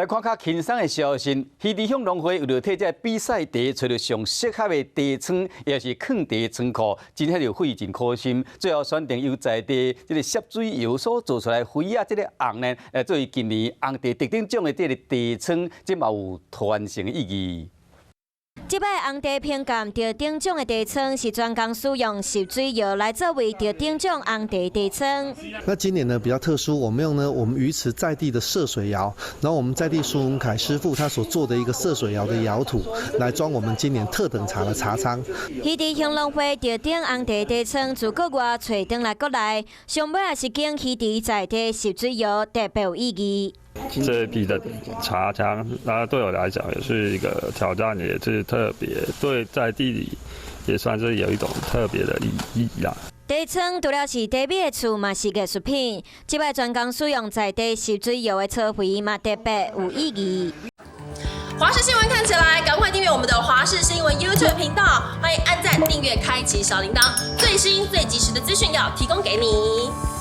看較輕鬆的消息，魚池鄉農會為著替這比賽茶揣著上適合的茶倉，也是囥茶倉庫，真正就費盡苦心。最後選定由在地這个澀水窯所做出來花仔這个紅呢，來作為今年紅茶特等獎的這个茶倉，這嘛有傳承的意義。這擺紅茶評鑑得頂獎的茶倉是專工使用澀水窯來作為得頂獎紅茶茶倉。那今年呢比較特殊，我們用呢我們魚池在地的澀水窯，然後我們在地蘇文凱師傅他所做的一個澀水窯的窯土，來裝我們今年特等茶的茶倉。魚池鄉農會得頂紅茶茶倉自國外揣轉來國內，上尾也是經魚池在地澀水窯，特別有意義。這一批的茶倉，那對我來講也是一個挑戰，也是特別對在地裡也算是有一種特別的意義啦。茶倉除了是茶米的厝，嘛是藝術品。這擺專工使用在地澀水窯的草肥，嘛特別有意義。華視新聞看起來，趕快訂閱我們的華視新聞 YouTube 頻道，歡迎按讚、訂閱、開啟小鈴鐺，最新最及時的資訊要提供給你。